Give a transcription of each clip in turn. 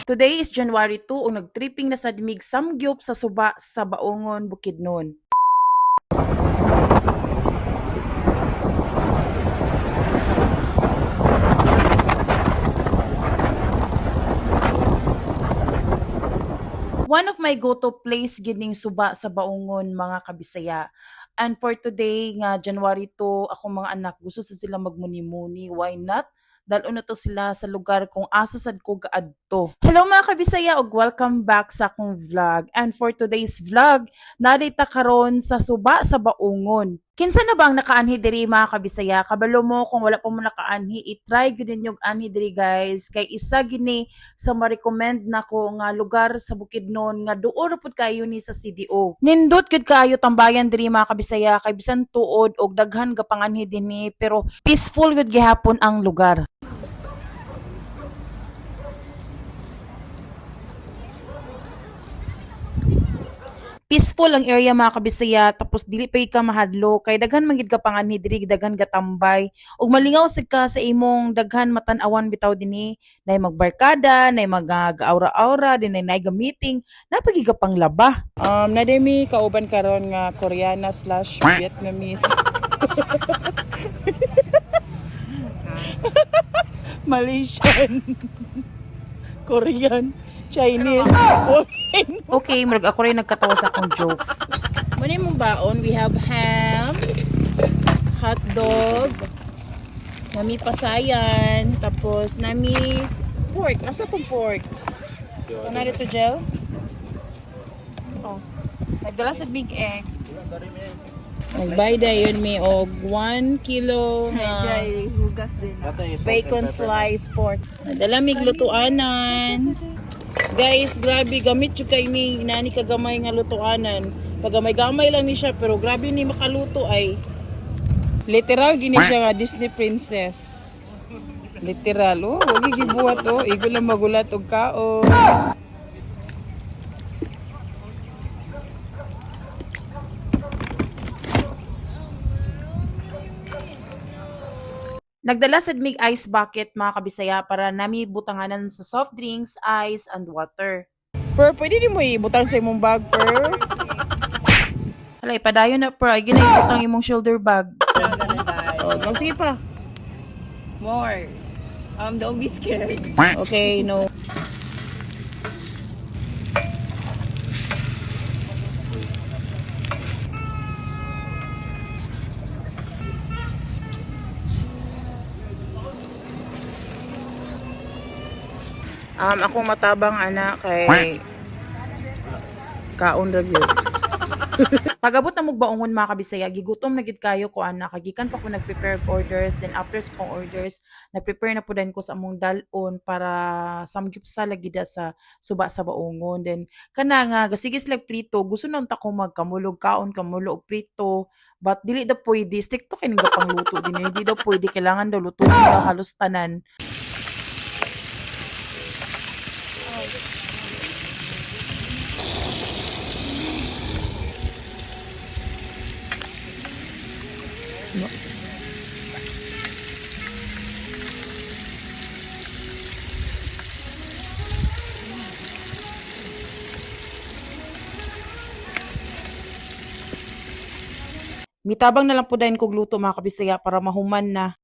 Today is January 2 ug nagtripping na sad mig samgyup sa suba sa Baungon, Bukidnon. One of my go-to place gining suba sa Baungon, mga kabisaya. And for today nga January 2, akong mga anak gusto sa sila magmuni-muni. Why not? Dalon na to sila sa lugar kung asa sad ko gaadto. Hello mga kabisaya ug welcome back sa akong vlog. And for today's vlog, nadita karon sa suba sa Baungon. Kinsa na ba ang nakaanhi diri, mga kabisaya? Kabalo mo kung wala pa mo nakaanhi, i-try gyud ninyo anhi diri, guys, kay isa gini sa ma-recommend nako nga lugar sa Bukidnon nga duol ra pud kayo ni sa CDO. Nindot gyud kaayo tambayan diri, mga kabisaya, kay bisan tuod og daghan gapanganhi dinhi pero peaceful gyud gihapon ang lugar. Peaceful ang area, mga kabisaya, tapos dili pa ka mahadlo kay daghan man gid ka panganhi diri, daghan gatambay ug malingaw sad ka sa imong daghan matan-awan bitaw dinhi, nay magbarkada, nay mag aura-aura dinhi, nay ga meeting, napagi ka panglaba. Na mi kauban karon nga Koreana/Vietnamese, Malaysian, Korean, Chinese. Okay, murag ako rin nagkatawa sa akong jokes. Muna yung baon, we have ham, hot dog, nami pasayan, tapos nami pork. Asa tong pork? Ito na dito, gel. Oh. Nagdala sa big egg. Nagbuy dayon mi og 1 kilo nga Hugas din. Bacon slice pork. Nagdala mig lutuanan. Guys, grabe gamit jud kay ni nani kagamay nga lutuanan. Pagamay-gamay lang ni siya pero grabe ni makaluto ay. Literal gini siya nga Disney princess. Literal, oh, wag gibuhat oh, igo lang magulat og kaon. Nagdala sad mig ice bucket, mga kabisaya, para nami butanganan sa soft drinks, ice and water. Per, pwede din mo ibutang sa imong bag, per. Hala, ipadayon na, per. Ay, gina ibutang imong shoulder bag. Oh, sige pa. More. Don't be scared. Okay, no. Ako matabang ana kay kaon ra gyud. Pagabot na mugbaungon, mga kabisaya, gigutom na gid kayo ko ana, kay gikan pa ko nag-prepare og orders, then after sa kong orders, nag-prepare na pud ko sa among dal-on para samgyupsal lagi da sa suba sa Baungon. Then kana nga gasige sila prito, gusto na unta ko magkamulog kaon kamulo og prito, but dili daw pwede, strikto kay ning pangluto din, hindi daw pwede, kailangan daw lutuin daw halos tanan. Mitabang na lang po dayon kog luto, mga kabisaya, para mahuman na.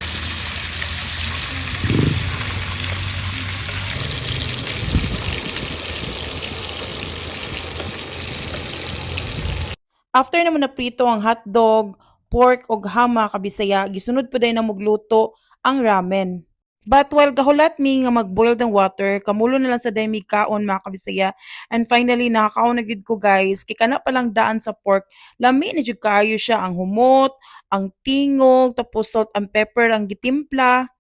After naman na prito ang hotdog, pork og ham, mga kabisaya, gisunod po dayon na mugluto ang ramen. But while gahulat mi nga mag-boil ng water, kamulo na lang sa day mi kaon, mga kabisaya. And finally, nakakaon na gyud ko, guys. Kay kana pa lang daan sa pork, lami na jud kaayo siya, ang humot, ang tingog, tapos salt and pepper ang gitimpla.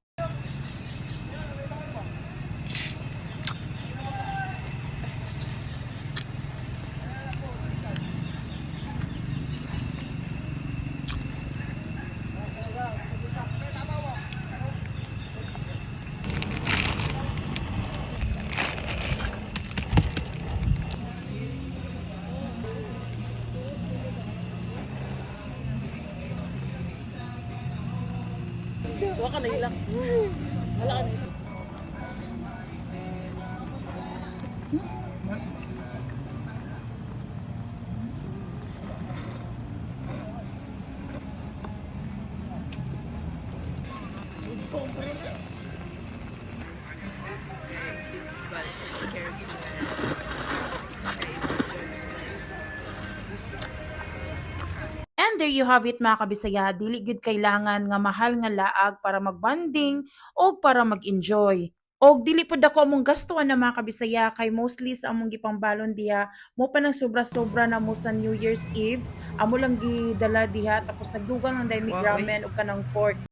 Wa ka na ilang. Wala ka na. This but scared me. And there you have it, mga kabisaya, dili gyud kailangan nga mahal nga laag para magbanding o para mag-enjoy. Og dili pud ako among gastuan na, mga kabisaya, kay mostly sa among gipangbalon diha mo pa nang sobra-sobra na mo sa New Year's Eve, amo lang gidala diha, tapos nagdugang lang dahil mig Wow, oy. ramen og kanang pork.